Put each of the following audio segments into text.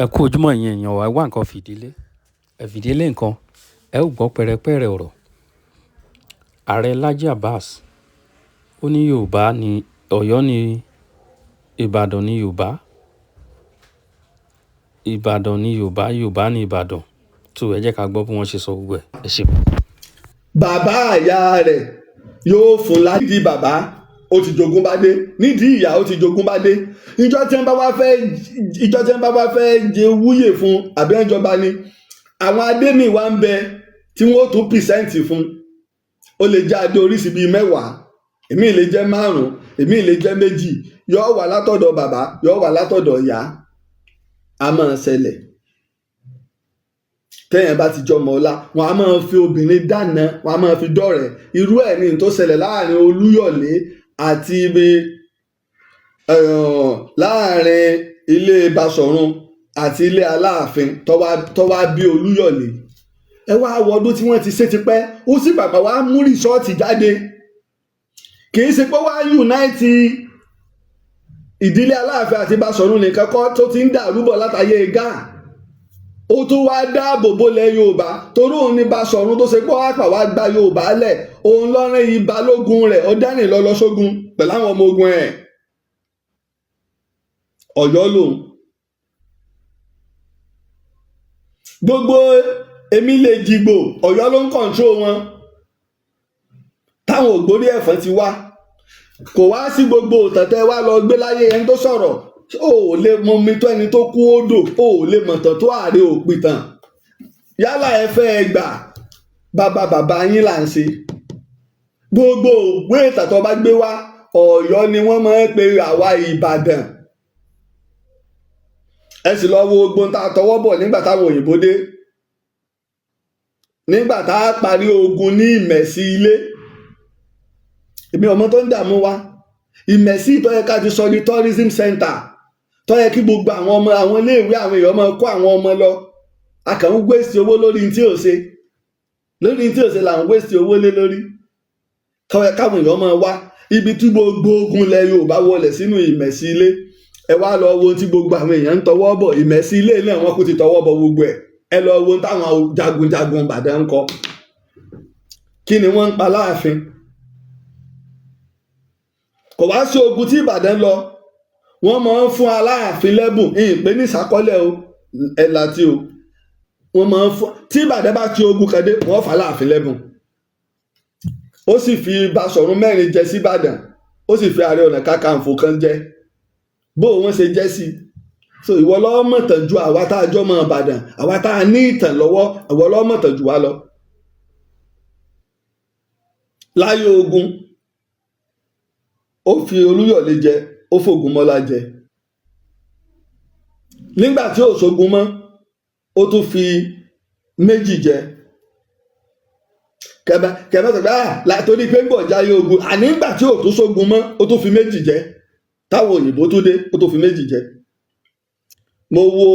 Ẹ kú ojúmọ́ ẹ̀yin èèyàn wa. Ẹ wá nǹkan fìdílé, ẹ fìdílé nǹkan, ẹ ó gbọ́ pẹ̀rẹ̀pẹ̀rẹ̀ ọ̀rọ̀. Ààrẹ Laji Abbas ó ní Yorùbá ní Ọ̀yọ́ ní Ìbàdàn ní Yorùbá, Ìbàdàn ní Yorùbá, Yorùbá ní Ìbàdàn. Tó ẹ jẹ́ ká gbọ́ bí wọ́n ṣe sọ gbogbo ẹ̀. Ẹ ṣé. Bàbá àyà rẹ̀ yóò fún láti bàbá, ó ti jogún bá dé nídìí ìyá, ó ti jogún bá dé. Ìjọ tí wọ́n bá wá fẹ́ jẹ wúyè fún àbí ẹ̀jọba ni àwọn adémì wa ń bẹ tí wọ́n ó tún present fún. Ó lè jẹ́ adé oríṣi bíi 10, èmi lè jẹ́ 5, èmi lè jẹ́ 2. Yóò wà látọ̀dọ̀ bàbá, yóò wà látọ̀dọ̀ ìyá. A máa ṣẹlẹ̀ tẹ́yìn bá ti jọmọ ọlá, wọn a máa fi obìnrin dáná, wọn a máa fi dọ́rẹ̀ẹ́. Irú ẹ̀ ní tó ṣẹlẹ̀ láàrin Olúyọ̀lé àti ibi láàrin ilé Basọ̀run àti ilé Aláàfin tó wá bí Olúyọ̀lé. Ẹ wá wọdún tí wọ́n ti ṣe tipẹ́, ó sì bàbá wa mú result jáde. Kì í ṣe pé wá unite ìdílé Aláàfin àti Basọ̀run nìkan kọ́ tó ti ń dàrú bọ̀ látàyè gáà, ó tún wá dáàbò bolẹ̀ Yorùbá, torí òun ní Basọ̀run tó ṣe pé wá pà wá gba Yorùbá lẹ̀. Òun lọ́rìn ìbalógun rẹ̀, ó dẹ́rìn lọ lọ sógun pẹ̀lú àwọn ọmọ ogun ẹ̀. Ọ̀yọ́ lòun gbogbo èmi lè jìgbò, Ọ̀yọ́ ló ń kọ̀ǹtró wọn. Táwọn ògbórí ẹ̀fọn ti wá, kò wá sí gbogbo òtẹ̀tẹ̀ wá lọ gbé láyé. Ẹni tó sọ̀rọ̀, ó lè mọ omi tó ẹni tó kú odò, ó lè mọ̀tàn tó ààrẹ òpìtàn. Yálà ẹ fẹ́ ẹ gbà, bàbá bàbá yín là ń ṣe. Gbogbo òwe ìtàtọ̀ bá gbé wá, Ọ̀yọ́ ni wọ́n máa ń pe àwa Ìbàdàn. Ẹ sì lọ wo ogun tá a tọwọ́ bọ̀ nígbà táwọn òyìnbó dé, nígbà tá a parí ogun ní Ìmẹ̀sí ilé. Èmi ọmọ tó ń dààmú wa, Ìmẹ̀sí tó yẹ ká ti sọ ní tourism center, tó yẹ kí gbogbo àwọn ọmọ àwọn iléèwé, àwọn èèyàn máa kó àwọn ọmọ lọ. A kàn ń waste owó lórí tí ò ṣe, lórí tí ò ṣe là ń waste owó lé lórí. Káwọn èèyàn máa wá ibi tí gbogbo ogun ilẹ̀ Yorùbá wọlé sínú Ìmẹ̀sí ilé. Ẹ wá lọ wo tí gbogbo àwọn èèyàn ń tọwọ́ bọ̀. Ìmẹ̀sí ilé náà, wọ́n kú ti tọwọ́ bọ̀ gbogbo ẹ̀. Ẹ lọ wo táwọn jagunjagun Ìbàdàn ń kọ. Kí ni wọ́n ń pa láàfin? Kò wá sí ogun tí Ìbàdàn lọ, wọ́n máa ń fún Aláàfin lẹ́bùn ìpè ní ìsákọ́lẹ̀ o. Ẹ̀ láti o, wọ́n máa ń fún, tí Ìbàdàn bá ti ogun kan dé, wọ́n fà Aláàfin lẹ́bùn. Ó sì fi Basọ̀run 4 jẹ síbàdàn, ó sì fi Ààrẹ Ọ̀nà Kakanfò kan jẹ. Bó wọ́n ṣe jẹ́ sí. So ìwọ lọ́wọ́ mọ̀tàn ju àwa tá a jọ mọ̀ Ìbàdàn, àwa tá a ní ìtàn lọ́wọ́, ìwọ lọ́wọ́ mọ̀tàn ju wa lọ. Láyé ogun, ó fi Olúyọ̀lé jẹ, ó fògúnmọ́lá jẹ. Nígbà tí ò sógun mọ́, ó tún fi 2 jẹ. Kẹmẹ kẹmẹ sọ pé ah, torí pé ń bọ̀ jáyé ogun. Àní nígbà tí ò tún sógun mọ́, ó tún fi 2 jẹ. Táwọn òyìnbó tún dé, ó tún fi 2 jẹ. Mo wo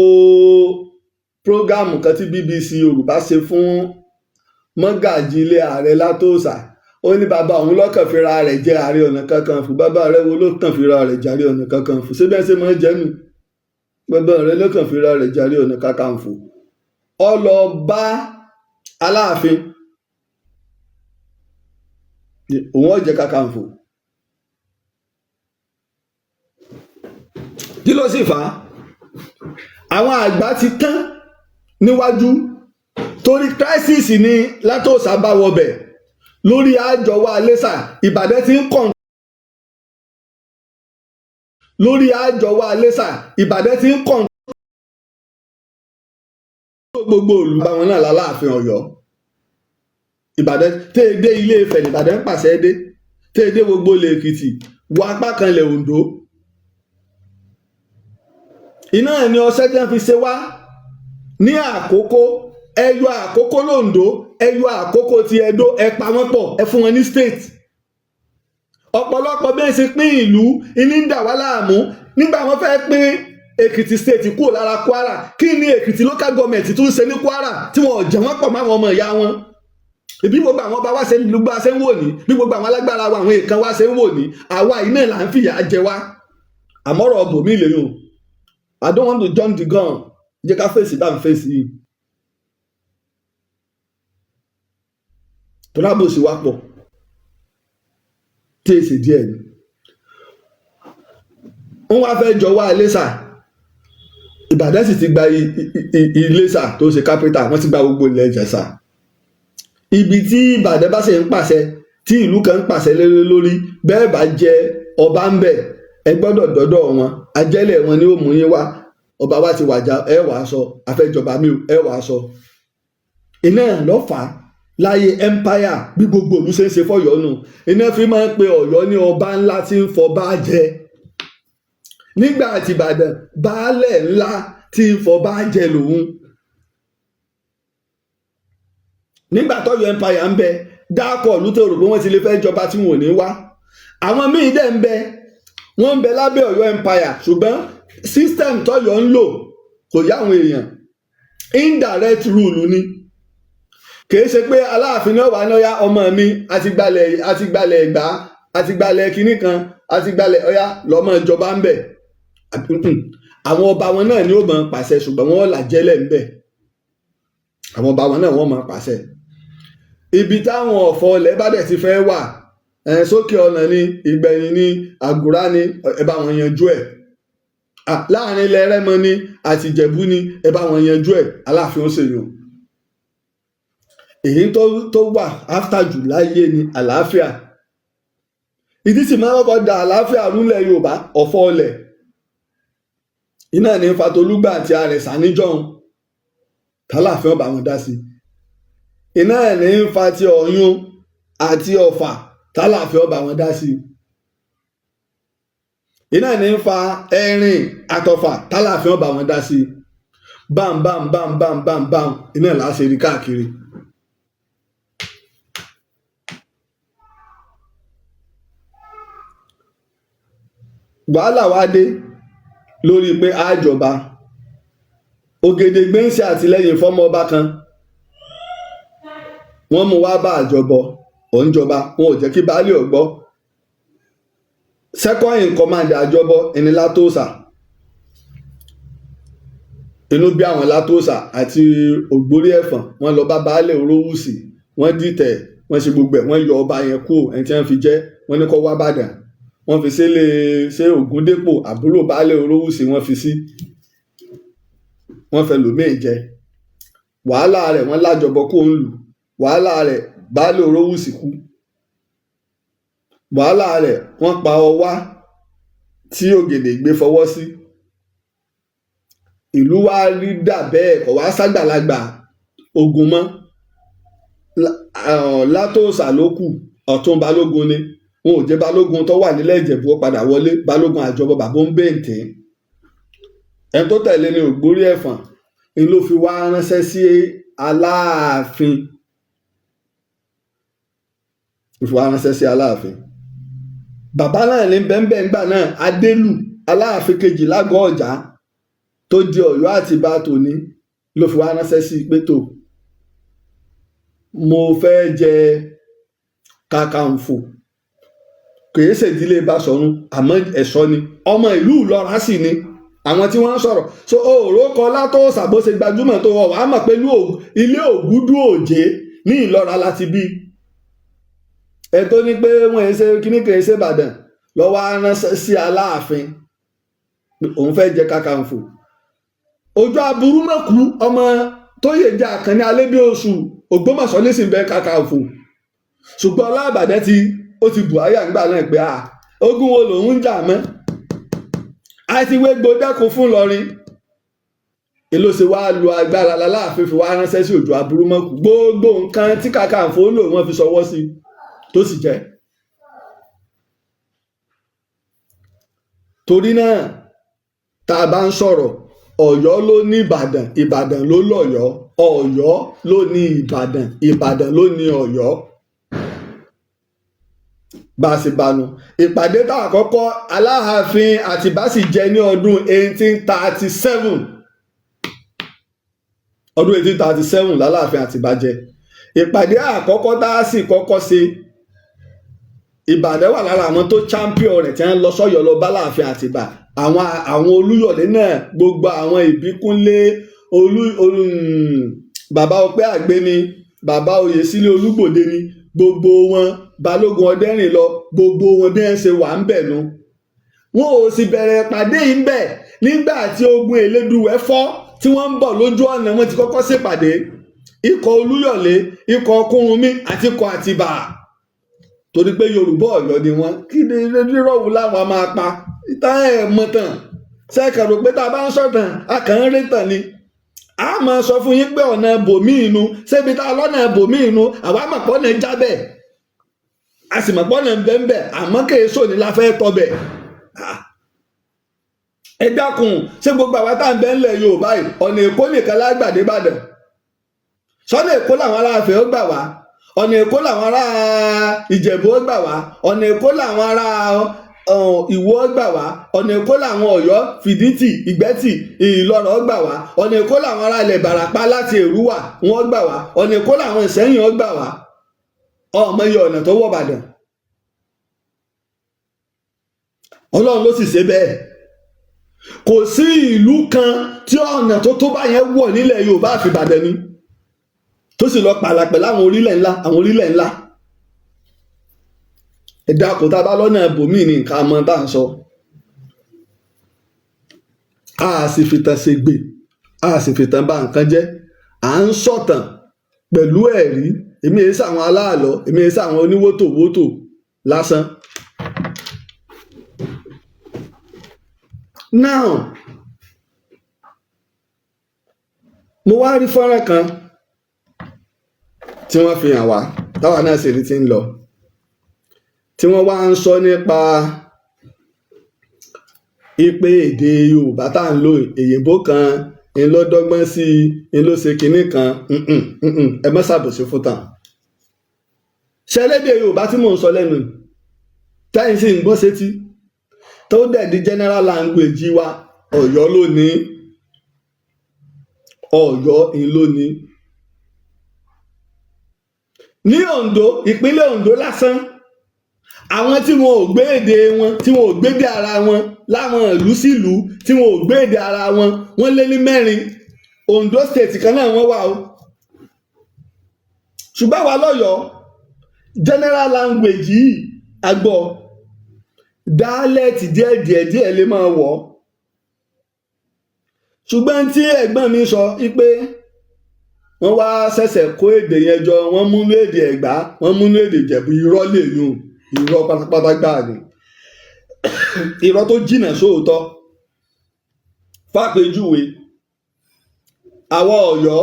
program kan tí BBC Yorùbá ṣe fún mọ́gàjì ilé ààrẹ Látòsà. Ó ní bàbá òun lọ́kàn fira rẹ̀ jẹ́ Ààrẹ Ọ̀nà Kakanfò. Bàbá rẹ̀ wo ló kàn fira rẹ̀ jẹ́ Ààrẹ Ọ̀nà Kakanfò? Ṣé bẹ́ẹ̀ ṣe máa ń jẹ́nu? Bàbá rẹ̀ lọ́kàn fira rẹ̀ jẹ́ Ààrẹ Ọ̀nà Kakanfò. Ó lọ bá Aláàfin, òun ó jẹ́ Kakanfò. Kí ló sì fà á? Àwọn àgbà ti tán níwájú torí crisis ni Látòsà bá wọbẹ̀ lórí àjọwọ́ alẹ́sà. Ìbàdàn ti ń kàn lórí àjọwọ́ alẹ́sà. Ìbàdàn ti ń kàn gbogbo òlù báwọn náà láláàfin Ọ̀yọ́. Ìbàdàn tẹ́ ẹ dé Ilé Ifẹ̀, Ìbàdàn ń pàṣẹ dé, tẹ́ ẹ dé gbogbo ilẹ̀ Èkìtì, wọ apá kan ilẹ̀ Oǹdó. Iná ẹ̀ ní ọṣẹ́ tí wọ́n fi ṣe wá ní Àkókó. Ẹ yọ Àkókó lóńdó, ẹ yọ Àkókó ti Ẹdó, ẹ pa wọ́n pọ̀, ẹ fún wọn ní state. Ọ̀pọ̀lọpọ̀ bí wọ́n ṣe pín ìlú ìní ń dà wá láàmú. Nígbà wọ́n fẹ́ pín Èkìtì State kúrò lára Kwara, kí ni Èkìtì local government tún ṣe ní Kwara tí wọn ò jẹ́ wọ́n pọ̀ máwọn ọmọ ìyá wọn? Bí gbogbo àwọn ọba wa ṣe ń gbogbo ṣe ń wò ní, bí gbogbo àwọn alágbára wa, àwọn èèkàn wa ṣe ń wò ní, àwa yìí náà là ń fìyà jẹ wá. Àmọ́rọ̀ ọbòmí lèyìn o. I don't want to jump the gun. Jẹ́ ká fèsì bá ń fèsì yìí. Tọ́lábòsí wa pọ̀ tí èsì díẹ̀ ni. Wọ́n wá fẹ́ jọ wá Iléṣà. Ìbàdàn sì ti gba Iléṣà tó ṣe capital, wọ́n ti gba gbogbo ilẹ̀ Ìjẹ̀ṣà. Ibi tí Ìbàdàn bá sì ń pàṣẹ, tí ìlú kan ń pàṣẹ lé lórí, bẹ́ẹ̀ bá jẹ ọba ń bẹ̀, ẹ gbọ́dọ̀ dọ́dọ̀ wọn. Ajẹ́lẹ̀ wọn ni ó mú yín wá. Ọba wa ti wàjà, ẹ wàá sọ afẹ́jọba mi ò, ẹ wàá sọ. Iná ló fà á láyé empire bí gbogbo ìlú ṣe ń ṣe fọ́yọ́ nù. Iná fi máa ń pe Ọ̀yọ́ ní ọba ńlá tí ń fọba jẹ. Nígbà tí Ìbàdàn, baálẹ̀ ńlá tí ń fọba jẹ lòun. Nígbà tọ́yọ́ empire ń bẹ, dákọ̀ ìlú tó rò pé wọ́n ti lè fẹ́ jọba tí wọn ò ní wá. Àwọn míì dẹ̀ ń bẹ, wọ́n ń bẹ lábẹ́ Ọ̀yọ́ empire, ṣùgbọ́n system tọ́yọ́ ń lò kò yá àwọn èèyàn. Indirect rule ni. Kìí ṣe pé Aláàfin náà wà ní ọyá ọmọ mi àti gbalẹ̀, àti gbalẹ̀ Ẹ̀gbá, àti gbalẹ̀ kinní kan, àti gbalẹ̀ ọyá lọ́mọ ìjọba ń bẹ̀. Àwọn ọba wọn náà ni ó máa pàṣẹ, ṣùgbọ́n wọ́n là jẹ́lẹ̀ ń bẹ̀. Àwọn ọba wọn náà wọ́n máa pàṣẹ. Ibi táwọn ọ̀fọ̀ ilẹ̀ bá dẹ̀ ti fẹ́ wà, sókè ọ̀nà ni, Ìgbẹ̀yìn ni, Àgùrá ni, ẹ bá wọn yanjú ẹ̀. Láàrin ilẹ̀ Rẹ́mọ ni àti Ìjẹ̀bú ni, ẹ bá wọn yanjú ẹ̀. Aláàfin ó ṣèyàn. Èyí tó wà after jù láyé ni àlàáfíà. Ìdí sì máa ń kọ́kọ́ da àlàáfíà rúlẹ̀ Yorùbá, ọ̀fọ̀ ọlẹ̀. Iná ní Fatolúgbà àti Àrẹ̀sà níjọ́un tálàfin ọba wọn dá sí. Iná ní fa ti Ọ̀yún àti Ọ̀fà tálàfin ọba wọn dá sí. Iná ní fa Ẹ̀rìn àtọ̀fà tálàfin ọba wọn dá sí. Bam bam bam bam bam bam, iná là á ṣe rí káàkiri. Wàhálà wá dé lórí pé àjọba Ògèdèngbé ń ṣe àtìlẹ́yìn fọ́mọ ọba kan. Wọ́n mú wá bá àjọbọ òǹjọba, wọn ò jẹ́ kí baálé ò gbọ́. Second in command àjọbọ ẹni Látòsà. Inú bí àwọn Látòsà àti Ògbórí Ẹ̀fọ̀n, wọ́n lọ bá baálé Orówùsì, wọ́n dìtẹ̀, wọ́n ṣe gbogbo ẹ̀, wọ́n yọ ọba yẹn kúrò, ẹni tí wọ́n fi jẹ́, wọ́n ní kó wá Bàdàn. Wọ́n fi sílé ṣé Ògúndépò àbúrò baálé Orówùsì wọ́n fi sí. Wọ́n fẹ́ lòmíì jẹ. Wàhálà rẹ̀ wọ́n lájọbọ kó ń lù. Wàhálà rẹ̀ baálé Orówùsì kú. Wàhálà rẹ̀ wọ́n pa ọwá tí Ògèdèngbé fọwọ́ sí. Ìlú wa rí dà bẹ́ẹ̀, kò wá ságbàlagbà ogun mọ́. Látòsà ló kù, Ọ̀tún Balógun ni. Wọn ò jẹ́ Balógun tó wà nílẹ̀ Ìjẹ̀bú ó padà wọlé. Balógun àjọbọ bàbá ń bèǹtẹ̀. Ẹni tó tẹ̀lé ni Ògbórí Ẹ̀fọ̀n. Ni ló fi wá ránṣẹ́ sí Aláàfin. Ló fi wá ránṣẹ́ sí Aláàfin. Bàbá náà ní bẹ́ńbẹ́ ńgbà náà, Adélù, Aláàfin kejì lágọ̀ọ́ ọ̀já tó di Ọ̀yọ́ àti Ìbà tòní, ló fi wá ránṣẹ́ sí pé tó, mo fẹ́ jẹ Kàkànfò. Kìí ṣèdílé Basọ̀run, àmọ́ ẹ̀ṣọ́ ni. Ọmọ ìlú Ìlọra sì ni. Àwọn tí wọ́n ń sọ̀rọ̀. So òòró kọ Látòsà bó ṣe gbajúmọ̀ tó wọ̀ wá mọ̀ pé ilé Ògúdú Òjé ní Ìlọra láti bí. Ẹ tó ní pé wọ́n ṣe kíní kìí ṣe Ìbàdàn lọ́wọ́ á ránṣẹ́ sí Aláàfin. Òun fẹ́ jẹ Kàkànfò. Ojú aburú mọ̀ kú ọmọ tó yè jẹ́ Àkànní Alébíoṣù Ògbómọ̀ṣọ́ nísìnyí bẹ́ Kàkànfò. Ṣùgbọ́n Ọlábàdàn ti ó ti bù áyà ńgbà náà pé ogun wo lòun ń jà mọ́. Àti wégbó dẹ́kun fún Ìlọrin. Èló ṣe wá lu agbára l'Aláàfin fi wá ránṣẹ́ sí Òjó Aburúmọ̀kù. Gbogbo nǹkan tí Kàkànfò lò wọ́n fi ṣọwọ́ sí tó sì jẹ́. Torí náà tá a bá ń sọ̀rọ̀, Ọ̀yọ́ ló ní Ìbàdàn, Ìbàdàn ló lọ̀yọ́. Ọ̀yọ́ ló ní Ìbàdàn, Ìbàdàn ló ní Ọ̀yọ́. Bá a ṣe bánu. Ìpàdé tá àkọ́kọ́ Aláàfin Àtìbá sì jẹ ní ọdún 1837. Ọdún 1837 l'Aláàfin Àtìbá jẹ. Ìpàdé àkọ́kọ́ tá a sì kọ́kọ́ ṣe, Ìbàdàn wà lára àwọn tó champion rẹ̀ tí wọ́n lọ sọ́yọ́ lọ bá Aláàfin Àtìbá. Àwọn Olúyọ̀lé náà, gbogbo àwọn Ìbíkúnlé, Olú olú bàbá Ọpẹ́ Àgbé ni, bàbá Oyèsílẹ̀ Olúgbòde ni, gbogbo wọn, Balógun Ọdẹ́rìn lọ, gbogbo wọn bí wọ́n ṣe wà ń bẹ̀ nu. Wọn ò sì bẹ̀rẹ̀ ìpàdé yìí ń bẹ̀. Nígbà tí ogun Elédùwẹ̀ fọ́, tí wọ́n ń bọ̀ lójú ọ̀nà, wọn ti kọ́kọ́ ṣèpàdé. Ikọ̀ Olúyọ̀lé, ikọ̀ Kúrúnmí àti ikọ̀ Àtìbà, torí pé Yorùbá Ọ̀yọ́ ni wọ́n. Kí ni rírọ̀wù láwọn máa pa tá ẹ̀ mọ̀ tàn sẹ́kàn rò pé tá a bá ń sọ̀tàn, a kàn ń rí tàn ni. A máa sọ fún yín pé ọ̀nà bòmíì inú ṣébi tá a lọ́nà bòmíì inú, àwa mọ̀ pọ́ náà jábẹ̀, a sì mọ̀ pọ́ náà bẹ́ẹ̀, àmọ́ kèé sòní la fẹ́ tọbẹ̀. Ẹ dákun, ṣé gbogbo àwa tá à ń bẹ ńlẹ̀ Yorùbá yìí, ọ̀nà Èkó nìkan lágbàdé Ìbàdàn? Sọ́nà Èkó làwọn ará Ifẹ̀ ó gbà wá, ọ̀nà Èkó làwọn ará Ìjẹ̀bú ó gbà wá, ọ̀nà Èkó làwọn ará Ìwó ó gbà wá, ọ̀nà Èkó làwọn Ọ̀yọ́, Fìdítì, Ìgbẹ́tì, Ìlọrọ̀ ó gbà wá, ọ̀nà Èkó làwọn ará ilẹ̀ Ìbàràpá láti Èrúwà wọ́n gbà wá, ọ̀nà Èkó làwọn Ìsẹ́yìn ó gbà wá? Ọmọ iye ọ̀nà tó wọ̀ Ìbàdàn. Ọlọ́run ló sì ṣe bẹ́ẹ̀. Kò sí ìlú kan tí ọ̀nà tó tó báyẹn wọ̀ nílẹ̀ Yorùbá àfi Ìbàdàn ni, tó sì lọ pàlàpẹ̀ láwọn orílẹ̀ ńlá, àwọn orílẹ̀ ńlá. Ẹ dákun, tá a bá lọ́nà ibòmíì ní nǹkan àmọ́ tá à ń sọ. A sì fìtàn ṣègbè, a sì fìtàn bà nǹkan jẹ́. À ń sọ̀tàn pẹ̀lú ẹ̀rí. Èmi èé sàwọn aláàlọ́, èmi èé sàwọn oníwótòwótò lásán. Now, mo wá rí fọ́nrán kan tí wọ́n fi hàn wá, táwa náà sì rí tí ń lọ, tí wọ́n wá ń sọ nípa ipe èdè Yorùbá tá à ń lò, èyìnbó kan ń lọ dọ́gbọ́n sí i, ń ló ṣe kinní kan. Ẹ má ṣàbòsí fún tàn. Ṣẹlẹ́dẹ̀ Yorùbá tí mò ń sọ lẹ́nu tẹ́yìn sì ń gbọ́ sétí, tó dẹ̀ di general language wa, Ọ̀yọ́ ló ní, Ọ̀yọ́ ń ló ní. Ní Oǹdó, ìpínlẹ̀ Oǹdó lásán, àwọn tí wọn ò gbé èdè wọn, tí wọn ò gbé èdè ara wọn, láwọn ìlú sílùú tí wọn ò gbé èdè ara wọn, wọ́n lé ní 4. Oǹdó state kan náà wọ́n wà o. Ṣùgbọ́n àwa lọ́yọ̀ọ́, general language yìí agbọ́ dialect díẹ̀ díẹ̀ díẹ̀ lè máa wọ̀. Ṣùgbọ́n tí ẹ̀gbọ́n mi sọ pé wọ́n wá ṣẹ̀ṣẹ̀ kó èdè yẹn jọ, wọ́n múnú èdè Ẹ̀gbá, wọ́n múnú èdè Ìjẹ̀bú, irọ́ lè yùn, irọ́ pátápátá gbáà ni, irọ́ tó jìnà sóòótọ́. Fàpèjúwe, àwa Ọ̀yọ́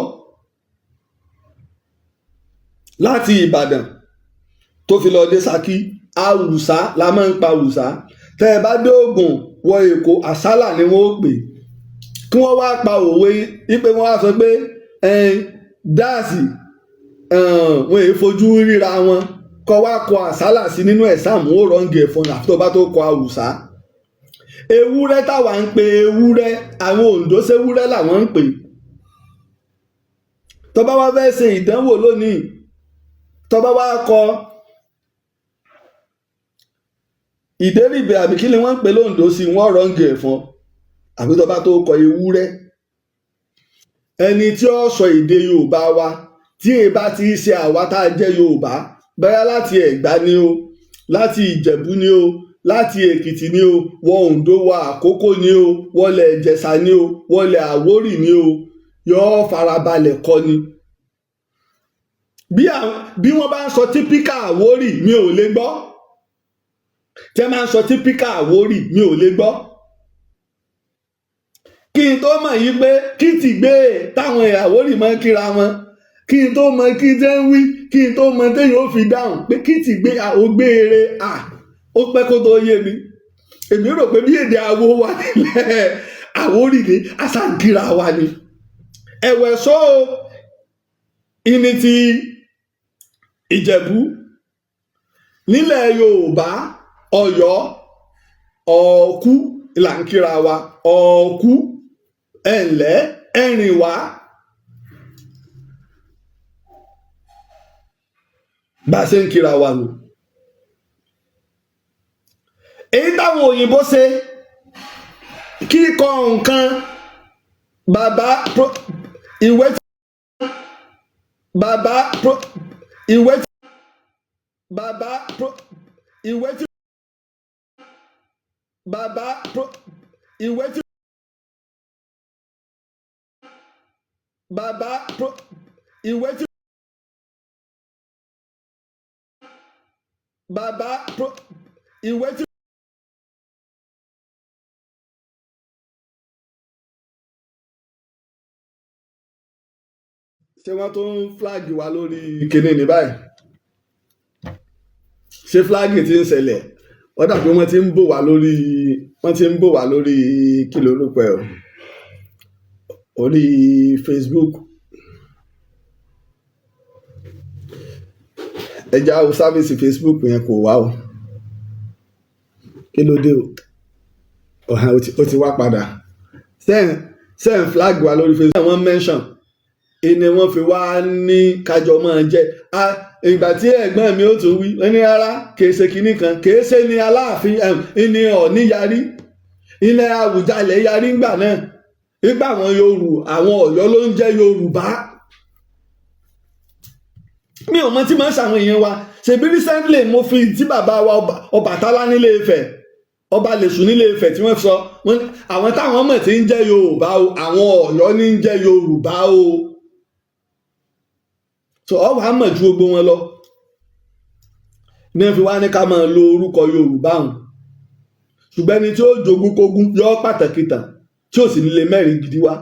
láti Ìbàdàn tó fi lọ dé Ṣakí, Àwùsá la máa ń pa Àwùsá. Tẹ́ ẹ bá dé Ògùn wọ Èkó, àsálà ni wọ́n ó pè. Kí wọ́n wá pa òwe wípé wọ́n wá sọ pé dáàsì wọn èé fojú ríra wọn, kọ́ wá kọ àsálà sí nínú ẹ̀sàmù, ó rọ́ǹgì ẹ̀fọn àfi tó bá tó kọ Àwùsá. Ewúrẹ́ táwa ń pe ewúrẹ́, àwọn Oǹdó ṣewúrẹ́ làwọn ń pè. Tó bá wá fẹ́ ṣe ìdánwò lónìí, tó bá wá kọ ìdérìbẹ̀ àbí kí ni wọ́n ń pè lóǹdó sí, wọ́n rọ́ǹgì ẹ̀fọn àbí tó bá tó kọ ewúrẹ́. Ẹni tí ó sọ èdè Yorùbá wa, tí èyí bá ti ṣe àwa tá a jẹ́ Yorùbá, bẹ́ẹ̀ láti Ẹ̀gbá ni o, láti Ìjẹ̀bú ni o, láti Èkìtì ni o, wọ Oǹdó, wọ Àkókó ni o, wọlé Ìjẹ̀ṣà ni o, wọlé Àwórì ni o, yóò farabalẹ̀ kọ́ ni. Bí wọ́n bá ń sọ típíkà Àwórì, mi ò lè gbọ́. Tí wọ́n máa ń sọ típíkà Àwórì, mi ò lè gbọ́. Kí n tó mọ̀ yí pé kí ti gbé táwọn Àwórì máa ń kíra wọn, kí n tó mọ kí n tẹ́ ń wí, kí n tó mọ téèyàn ó fi dáhùn pé kí ti gbé ògbé eré à, ó pẹ́ kó tó yé mi. Èmi rò pé bí èdè awo wa nílẹ̀ Àwórì ni àṣàǹkìrà wa ni. Ẹ̀wẹ̀ sọ ìní ti Ìjẹ̀bú nílẹ̀ Yorùbá, Ọ̀yọ́, ọ̀ọ́kú là ń kíra wa, ọ̀ọ́kú, ẹ̀ǹlẹ́, ẹ̀rìn wá. Bá a ṣe ń kíra wa nù. Èyí táwọn òyìnbó ṣe kíkọ nǹkan Bàbá pro ìwé tí bàbá pro ìwé tí bàbá pro ìwé tí bàbá pro ìwé tí bàbá pro ìwé tí bàbá pro ìwé tí. Ṣé wọ́n tún ń flag wa lórí kinní ní báyìí? Ṣé flag ti ń ṣẹlẹ̀? Wọ́n dà pé wọ́n ti ń bò wá lórí, wọ́n ti ń bò wá lórí, kí lorúkọ ẹ̀ o, orí Facebook. Ẹ já o, service Facebook yẹn kò wá o. Kí ló dé o? Ọ̀hán, ó ti wá padà. Sẹ́yìn flag wa lórí Facebook, wọ́n mention ìní wọ́n fi wá ní kájọ máa jẹ́. Ìgbà tí ẹ̀gbọ́n mi ó tún wí, wọ́n ní rárá, kìí ṣe kinní kan, kìí ṣe ní Aláàfin, ìní Ọ̀ọ̀ni yarí, ilẹ̀ Àwùjalẹ̀ yarí ńgbà náà nígbà àwọn àwọn Ọ̀yọ́ ló ń jẹ́ Yorùbá. Mi ò mọ tí máa ń ṣàwọn èèyàn wa. Ṣèbí recently mo fi tí bàbá wa Ọbàtálá nílé Ifẹ̀, ọba Lèṣù nílé Ifẹ̀, tí wọ́n sọ àwọn táwọn mọ̀ tí ń jẹ́ Yorùbá o, àwọn Ọ̀yọ́ ní ń jẹ́ Yorùbá o. So ọ wàá mọ̀ ju gbogbo wọn lọ ní fi wá ní ká máa lo orúkọ Yorùbá hàn. Ṣùgbọ́n ẹni tí ó jogún kógún yọ pàtàkì tàn tí ò sì nílé mẹ́rin gidi wá.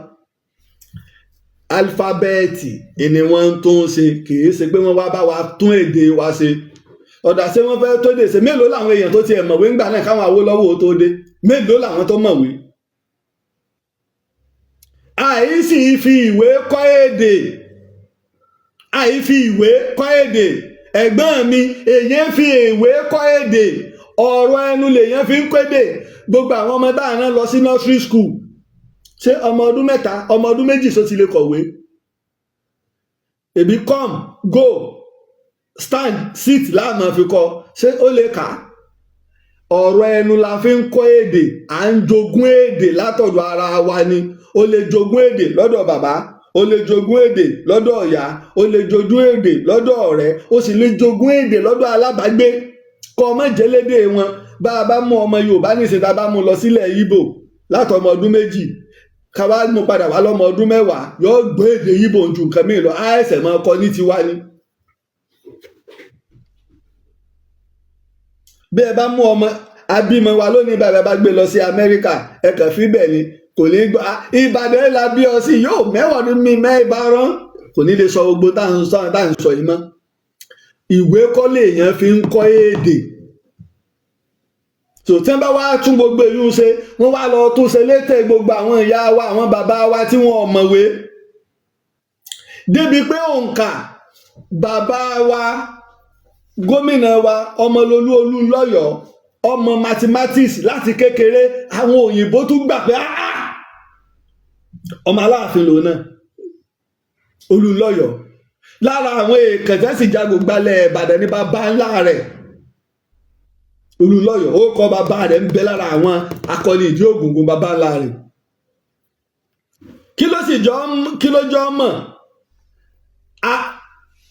Alifábẹ́ẹ̀tì ni wọ́n ń tún ṣe, kì í ṣe pé wọ́n wá bá wa tún èdè wa ṣe. Ọ̀dà ṣé wọ́n fẹ́ tó dé ṣe? Mélòó làwọn èèyàn tó tiẹ̀ mọ̀wé ńgbà náà káwọn Awólọ́wọ̀ tó dé? Mélòó làwọn tó mọ̀wé? Àìsí fi ìwé kọ́ èdè, àìfi ìwé kọ́ èdè. Ẹ̀gbọ́n mi, èèyàn fi ìwé kọ́ èdè, ọ̀rọ̀ ẹnu lèèyàn fi ń kéde. Gbogbo àwọn ọmọ táwọn náà lọ sí nursery school, ṣé ọmọ ọdún 3, ọmọ ọdún 2 só ti lè kọ̀wé? Èbí come, go, stand, sit láàmú fi kọ, ṣé ó lè kà á? Ọ̀rọ̀ ẹnu la fi ń kọ́ èdè. À ń jogún èdè látọ̀dọ̀ ara wa ni. O lè jogún èdè lọ́dọ̀ bàbá, o lè jogún èdè lọ́dọ̀ ìyá, o lè jogún èdè lọ́dọ̀ ọ̀rẹ́, o sì lè jogún èdè lọ́dọ̀ alábàágbé kọ́ ọmọ jẹ́lédè wọn. Bá a bá mú ọmọ Yorùbá nísìnyí, tá a bá mú lọ sílẹ̀ Ìgbò látọmọ ọdún 2, ká wá mú padà wá lọ́mọ ọdún 10, yóò gbọ́ èdè Ìgbò ju nǹkan mìíràn lọ. Á ẹsẹ̀ máa kọ ní tiwa ni. Bí ẹ bá mú ọmọ abímọ wa lónìí, bàbá bá gbé lọ sí Amẹ́ríkà, ẹ kàn fi bẹ́ẹ̀ ni, kò ní gbọ́ Ìbàdàn la bí ọ sí, yóò mẹ́wàá ní mi mẹ́ ìbáràn, kò ní lè sọ gbogbo tá à ń sọ yìí mọ́. Ìwé kọ́ lèèyàn fi ń kọ́ èdè. Tó tí wọ́n bá wá tún gbogbo èyí ń ṣe, wọ́n wá lọ tún ṣe létè gbogbo àwọn ìyá wa, àwọn bàbá wa tí wọ́n ò mọ̀wé débi pé òǹkà. Bàbá wa gómìnà wa Ọmọlolú Olúnlọ́yọ̀, ọmọ mathematics láti kékeré. Àwọn òyìnbó tún gbà pé ọmọ Aláàfin lòun náà, Olúnlọ́yọ̀. Lára àwọn èèkàn tí wọ́n sì jagun gbalẹ̀ Ìbàdàn ní bàbá ńlá rẹ̀ Olúnlọ́yọ̀. Ó kọ́ bàbá rẹ̀ ń bẹ lára àwọn akọni ìdí ògùngùn bàbá ńlá rẹ̀. Kí ló sì jọ, kí ló jọ mọ̀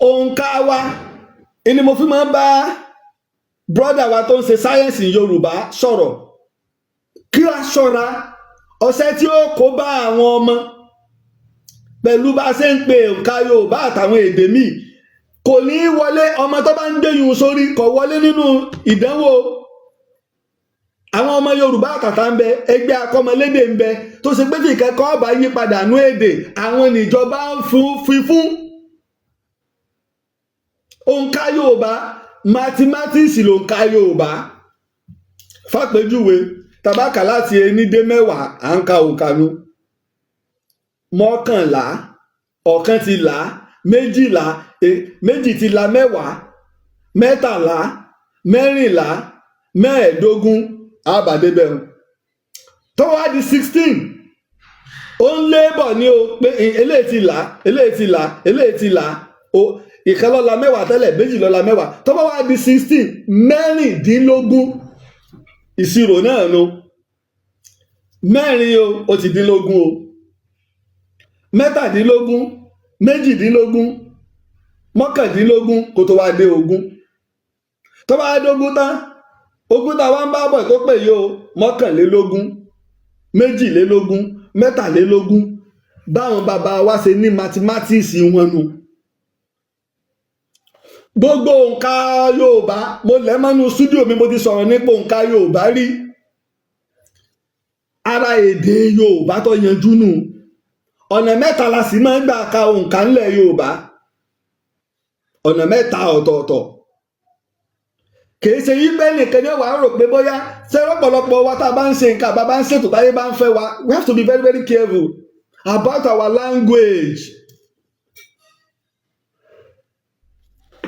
òǹkà wa ni mo fi máa ń bá brọ́dà wa tó ń ṣe sáyẹ́ǹsì Yorùbá sọ̀rọ̀, kí a ṣọ́ra ọ̀sẹ̀ tí ó kó bá àwọn ọmọ pẹ̀lú bá a ṣe ń pe òǹkà Yorùbá àtàwọn èdè míì. Kò ní í wọlé. Ọmọ tó bá ń gbéyùn sórí kò wọlé nínú ìdánwò. Àwọn ọmọ Yorùbá àtàtà ń bẹ, ẹgbẹ́ akọ́mọlédè ń bẹ, tó ṣe pé tí ìkẹ́kọ̀ọ́ ọba yí padà nú èdè, àwọn níjọba ń fi fún òǹkà Yorùbá. Mathematics ló ń ka Yorùbá. Fàpèjúwe, tabaka láti ení dé 10, à ń ka òǹkà nu 11, ọ̀kan ti là, 12, méjì ti là, 10, 13, 14, 15, àbàdébẹ̀rún tó wá di 16. Ó ń lé bọ̀ ní o pé eléyìí ti là, eléyìí ti là, eléyìí ti là o. Ìkan ló la 10 tẹ́lẹ̀, méjì ló la 10. Tó bá wá di 16, 16. Ìṣirò náà nu mẹ́rin o, ó ti dín lógún o. 17, 18, 19, kó tó wá dé 20. Tó bá dógún tán, 20 tá a wá ń bá bọ̀ tó pè yìí o, 21, 22, 23. Báwọn bàbá wa ṣe ní mathematics wọn nu. Gbogbo òǹkà Yorùbá, mo lẹ́ mọ́nú studio mi, mo ti sọ̀rọ̀ nípa òǹkà Yorùbá rí. Ara èdè Yorùbá tó yanjú nù. Ọ̀nà mẹ́ta la sì máa ń gbà ka òǹkà ńlẹ̀ Yorùbá, ọ̀nà mẹ́ta ọ̀tọ̀ọ̀tọ̀. Kìí ṣe yí pé nìkan ní wàá rò pé bóyá ṣé ọ̀pọ̀lọpọ̀ wa tá a bá ń ṣe nǹkan, àbá bá ń ṣètò, táyé bá ń fẹ́ wa, we have to be very, very careful about our language.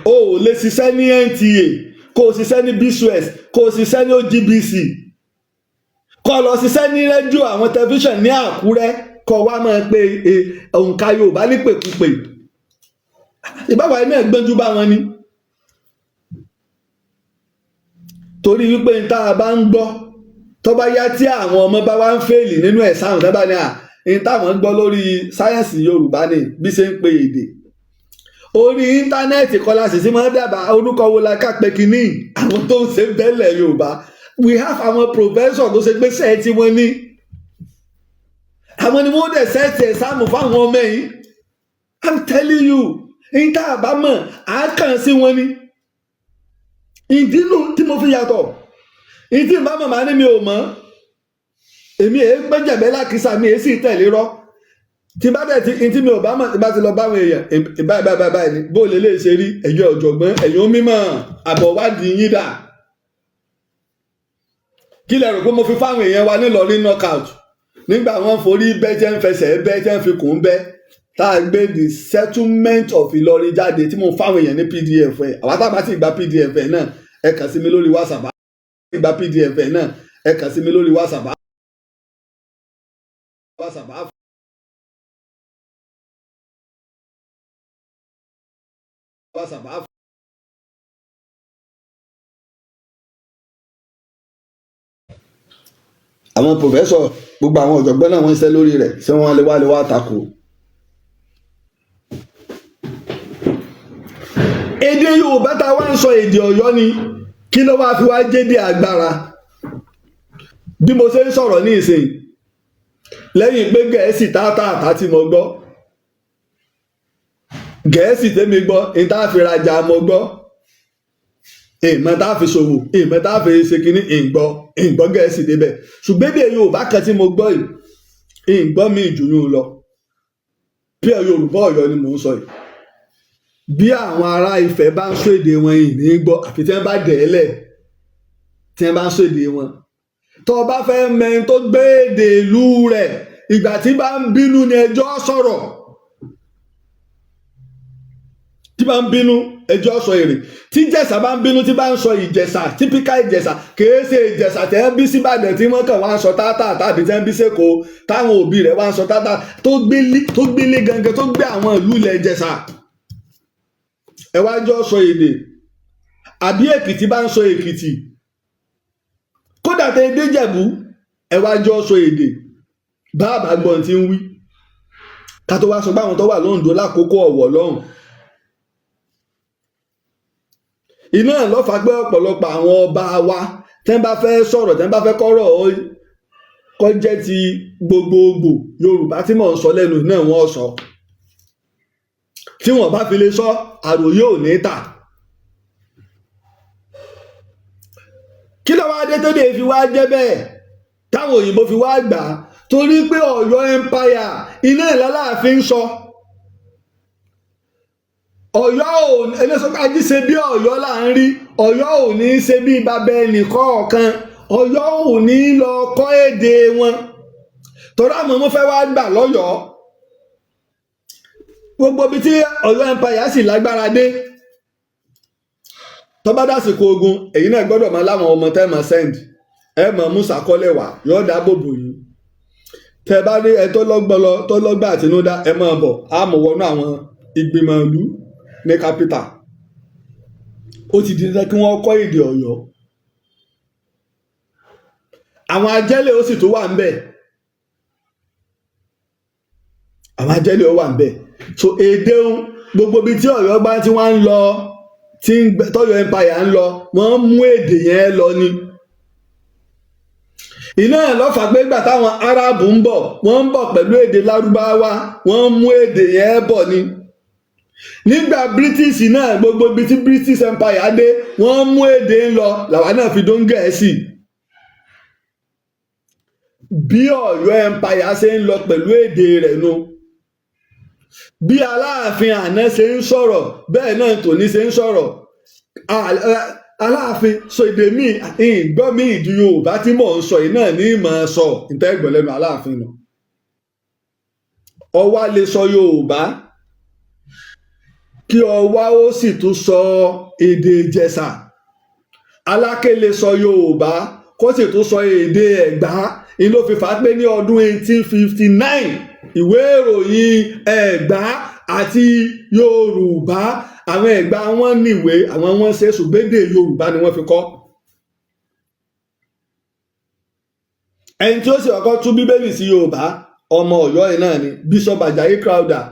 O ò lè ṣiṣẹ́ ní NTA, kó o ṣiṣẹ́ ní BCOS, kó o ṣiṣẹ́ ní OGBC, kó o lọ ṣiṣẹ́ ní rédíò àwọn tẹlifíṣàn ní Àkúrẹ́, kó o wá máa pe òǹkà Yorùbá nípèkúpè. Ìbáwá iná gbẹ́njú bá wọn ni, torí wípé n tá a bá ń gbọ́, tó bá yá, tí àwọn ọmọ bá wá ń fail nínú exam, tó bá ní à n táwọn ń gbọ́ lórí sáyẹ́ǹsì Yorùbá ni bí ṣe ń pe èdè orí íńtánẹ́ẹ̀tì kọ́lá sì sí máa ń dábàá orúkọ wo la ká pé kínní. Àwọn tó ń ṣe bẹ́lẹ̀ Yorùbá, we have àwọn professor tó ṣe pé sẹ́ẹ̀tì wọn ní, àwọn ni wọ́n dẹ̀ set exam fáwọn ọmọ yìí. I'm telling you, n tá a bá mọ̀, à á kàn sí wọn ni. Ìdínú tí mo fi yàtọ̀, ìdí ìbá màmá ní mi ò mọ̀. Èmi èé gbẹ́jẹ̀bẹ́ lákìsà, mi èé sì tẹ̀lé rọ́. Tí bá dẹ̀ tí tí mi ò bá mọ̀, tí bá ti lọ báwọn èèyàn, báyìí báyìí báyìí ni bó lè lè ṣe rí. Ẹ̀yin ọ̀jọ̀gbọ́n, ẹ̀yin onímọ̀, àbọ̀ wádìí yín dà? Kí lẹ rò pé mo fi fáwọn èèyàn wa nílọrin knockout nígbà wọn forí bẹ́, jẹ́ ń fẹsẹ̀ bẹ́, jẹ́ ń fi kùn bẹ́, tá a gbé The Settlement of Ìlọrin jáde, tí mo fáwọn èèyàn ní PDF ẹ̀? Àwọn tá a bá sì gba PDF ẹ̀ náà, ẹ kàn sí mi lórí WhatsApp. Gba PDF ẹ̀ náà, ẹ kàn sí mi lórí WhatsApp. WhatsApp. WhatsApp. Àwọn professor, gbogbo àwọn ọ̀jọ̀gbọ́n náà, wọ́n ń ṣiṣẹ́ lórí rẹ̀. Ṣé wọ́n lè wá takò? Èdè Yorùbá tá a wá ń sọ, èdè Ọ̀yọ́ ni. Kí ló wá fi wá jédè agbára? Bí mo ṣe ń sọ̀rọ̀ ní ìsìn, lẹ́yìn pé Gẹ̀ẹ́sì tààtàtà tí mo gbọ́, Gẹ̀ẹ́sì tẹ́mi gbọ́ ní tá a fi rajà mo gbọ́, ìmọ̀ tá a fi ṣòwò, ìmọ̀ tá a fi ṣe kínní, ìgbọ́ Gẹ̀ẹ́sì débẹ̀. Ṣùgbọ́n èdè Yorùbá kan tí mo gbọ́ yìí, ìgbọ́ mi ìjùyún lọ. Pure Yorùbá Ọ̀yọ́ ni mò ń sọ yìí. Bí àwọn ará Ifẹ̀ bá ń sọ èdè wọn, yìí ní gbọ́, àfi tí wọ́n bá dẹ̀ ẹ́ lẹ̀ tí wọ́n bá ń sọ èdè wọn. Tó o bá fẹ́ mẹ́rin tó gbé èdè ìlú rẹ̀, ìgbà tí bá ń bínú ni ẹjọ́ sọ̀rọ̀. Tí bá ń bínú, ẹjọ́ sọ èrè. Tí Ìjẹ̀ṣà bá ń bínú, tí bá ń sọ Ìjẹ̀ṣà, típíkà Ìjẹ̀ṣà, kìí ṣe Ìjẹ̀ṣà tẹ́ ń bí síbàdàn tí wọ́n kàn wá ń sọ tátà, tàbí tẹ́ ń bí sẹ́kọ̀ọ́ táwọn òbí rẹ̀ wá ń sọ tátà, tó gbélé gangan, tó gbé àwọn ìlú ilẹ̀ Ìjẹ̀ṣà. Ẹ wá jọ sọ èdè. Àbí Èkìtì bá ń sọ Èkìtì, kódà tẹ dé Jẹ̀bú, ẹ wá jọ sọ èdè, báàbà gbọ́n tí ń wí. Ká tó wá sọ pé àwọn tó wà lóńdó lákòókò Ọ̀wọ̀ lọ́hùn. Iná lọ́fà pé ọ̀pọ̀lọpọ̀ àwọn ọba wa, tẹ́ bá fẹ́ sọ̀rọ̀, tẹ́ bá fẹ́ kọ́rọ̀ kó jẹ́ ti gbogbogbò Yorùbá tí mò ń sọ lẹ́nu náà, wọ́n sọ. Tí wọ́n bá fi lè sọ, àròyé ò ní tà. Kí ló wá dé tó dé fi wá jẹ́ bẹ́ẹ̀, táwọn òyìnbó fi wá gbà á? Torí pé Ọ̀yọ́ empire iná ìlàláàfin sọ Ọ̀yọ́ ò ẹni sọ pé ají ṣe bí Ọ̀yọ́ là ń rí. Ọ̀yọ́ ò ní ṣe bí bàbá ẹnì kọ̀ọ̀kan. Ọ̀yọ́ ò ní lọ kọ́ èdè wọn, torí àwọn ọmọ fẹ́ wá gbà lọ́yọ̀ọ́. Gbogbo ibi tí Ọ̀yọ́ empire sì lágbára dé, tó bá dásìkò ogun, èyí náà gbọ́dọ̀ máa láwọn ọmọ tẹ́ máa send. Ẹ mọ̀ Musa kọ́lẹ̀ wá, yóò dáàbò bò yín. Tẹ́ bá rí ẹ tó lọ́gbọ́n lọ, tó lọ́gbọ́n àtinúdá, ẹ máa bọ̀, á mọ̀ wọnú àwọn ìgbìmọ̀ ìlú ní capital. Ó ti di dandan kí wọ́n kọ́ èdè Ọ̀yọ́. Àwọn ajẹ́lẹ̀ ó sì tó wà ń bẹ̀. Àwọn ajẹ́lẹ̀ ó wà ń bẹ̀. So èdè ń gbogbo ibi tí Ọ̀yọ́ bá tí wọ́n ń lọ, tí tọ́yọ̀ empire ń lọ, wọ́n mú èdè yẹn lọ ni. Iná ẹ̀ lọ́fà pé ìgbà táwọn Arábù ń bọ̀, wọ́n ń bọ̀ pẹ̀lú èdè Lárúbáwá, wọ́n mú èdè yẹn bọ̀ ni. Nígbà British náà, gbogbo ibi tí British Empire dé, wọ́n mú èdè ń lọ, làwa náà fi dó ń Gẹ̀ẹ́sì. Bí Ọ̀yọ́ Empire ṣe ń lọ pẹ̀lú èdè rẹ̀ nu, bí Aláàfin àná ṣe ń sọ̀rọ̀, bẹ́ẹ̀ náà tòní ṣe ń sọ̀rọ̀. Aláàfin sọ èdè míì, ìgbọ́ míì ju Yorùbá tí mò ń sọ yìí náà ní ìmọ̀ sọ ìtẹ́gbọ̀n lẹ́nu Aláàfin nù. Ọwá lè sọ Yorùbá, kí Ọwá ó sì tún sọ èdè Ìjẹ̀ṣà. Aláké lè sọ Yorùbá, kó sì tún sọ èdè Ẹ̀gbá. Ní ló fi fà á pé ní ọdún 1859, ìwé ìròyìn Ẹ̀gbá àti Yorùbá, àwọn Ẹ̀gbá wọn níwèé àwọn wọn ṣe, ṣùgbọ́n èdè Yorùbá ni wọ́n fi kọ́. Ẹni tí ó sì kọ́kọ́ tú Bíbélì sí Yorùbá, ọmọ Ọ̀yọ́ yìí náà ni, Bishop Ajayi Crowther,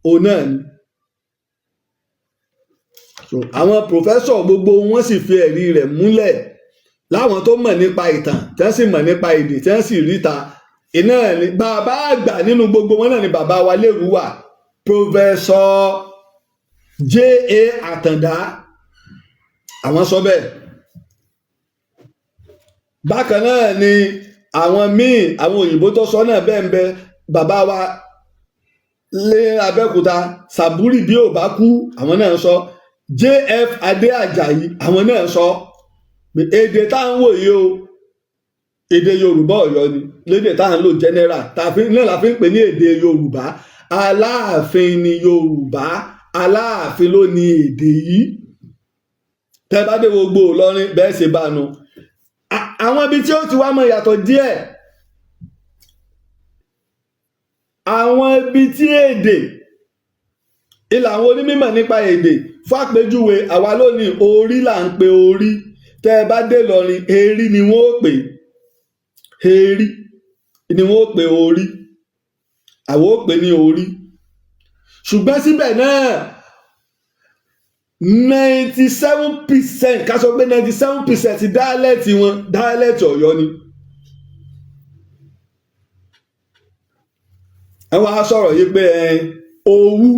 òun náà ni. So àwọn professor gbogbo wọn sì fi ẹ̀rí rẹ̀ múlẹ̀, láwọn tó mọ̀ nípa ìtàn, tí wọ́n sì mọ̀ nípa èdè, tí wọ́n sì ríta iná ni. Bàbá àgbà nínú gbogbo wọn náà ni bàbá wa lérúwà, Professor J.A. Àtàndá, àwọn sọ bẹ́ẹ̀. Bákan náà ni àwọn míì, àwọn òyìnbó tó sọ náà bẹ́ẹ̀ ń bẹ. Bàbá wa lé Abẹ́òkúta, Sàbúrì bí ò bá kú, àwọn náà sọ. J.F. Adé Àjàyí, àwọn náà sọ pé èdè tá à ń wò yìí o, èdè Yorùbá Ọ̀yọ́ ni, lédè tá à ń lò general náà la fi ń pè ní èdè Yorùbá. Aláàfin ni Yorùbá, Aláàfin ló ní èdè yìí. Tẹ́ bá dé gbogbo Ìlọrin, bẹ́ẹ̀ ṣe bá nu. Àwọn ibi tí ó ti wá mọ̀ yàtọ̀ díẹ̀, àwọn ibi tí èdè ilà, àwọn onímọ̀ nípa èdè, fàpèjúwe àwa lónìí, orí là ń pe orí. Tẹ́ ẹ bá dé Ìlọrin, erí ni wọ́n ó pè, erí ni wọ́n ó pè orí, àwọn ó pè ní orí. Ṣùgbọ́n síbẹ̀ náà, 97%, ká sọ pé 97% dialect wọn, dialect Ọ̀yọ́ ni. Ẹ wá sọ̀rọ̀ yìí pé ẹ Òwu,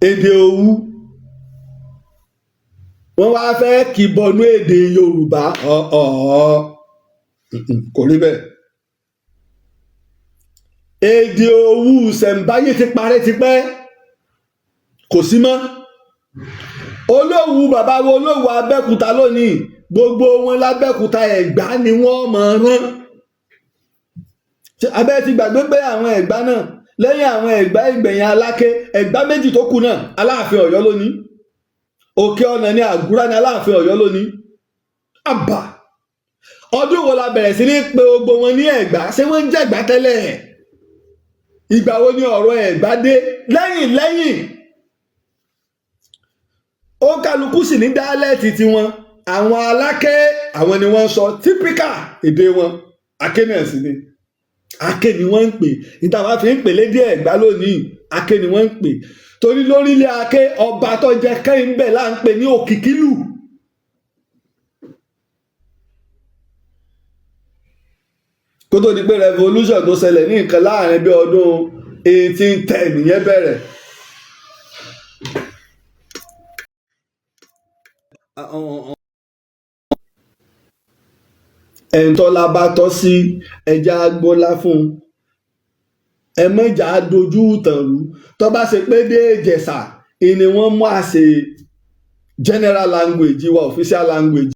èdè Òwu, wọ́n wá fẹ́ kì bọnú èdè Yorùbá. Ọ̀ọ́, kò rí bẹ́ẹ̀. Èdè Òwu ṣẹ̀ǹbáyé ti parẹ́ tipẹ́, kò sí mọ́. Olówu, bàbá wo Olówu Abẹ́òkúta lónìí, gbogbo wọn lábẹ́òkúta, Ẹ̀gbá ni wọ́n mọ̀ rán. Abẹ́ ti gbàgbé pé àwọn Ẹ̀gbá náà, lẹ́yìn àwọn Ẹ̀gbá ìgbẹ̀yìn Aláké, Ẹ̀gbá méjì tó kù náà, Aláàfin Ọ̀yọ́ lónìí. Òkè Ọ̀nà ní Àgúrá ní Aláàfin Ọ̀yọ́ lónìí. Àbà, ọdún wo la bẹ̀rẹ̀ sí ní pé gbogbo wọn ní Ẹ̀gbá? Ṣé wọ́n ń jẹ́ Ẹ̀gbá tẹ́lẹ̀? Ìgbà wo ni ọ̀rọ̀ Ẹ̀gbá dé? Lẹ́yìn lẹ́yìn, ó kálukú sì ní dálẹ́ẹ̀tì tiwọn. Àwọn Aláké, àwọn ni wọ́n ń sọ típíkà èdè wọn. Aké náà sì ni, Aké ni wọ́n ń pè. Níta wọ́n fi ń pè lédè Ẹ̀gbá lónìí, Aké ni wọ́n ń pè, torí lórílẹ̀ Aké, ọba tó jẹ kẹ́hìn bẹ̀ là ń pè ní Òkìkílù. Kó tó di pé revolution tó ṣẹlẹ̀ ní nǹkan láàrin bí ọdún 1810 yẹn bẹ̀rẹ̀. Ẹ̀ńtọ́lá bá tọ́ sí ẹja gbọ́lá fún un, ẹ mọ̀jà dojú ìtàn rú. Tó bá ṣe pé dé Ìjẹ̀ṣà ìní wọ́n mú àṣẹ general language wa, official language.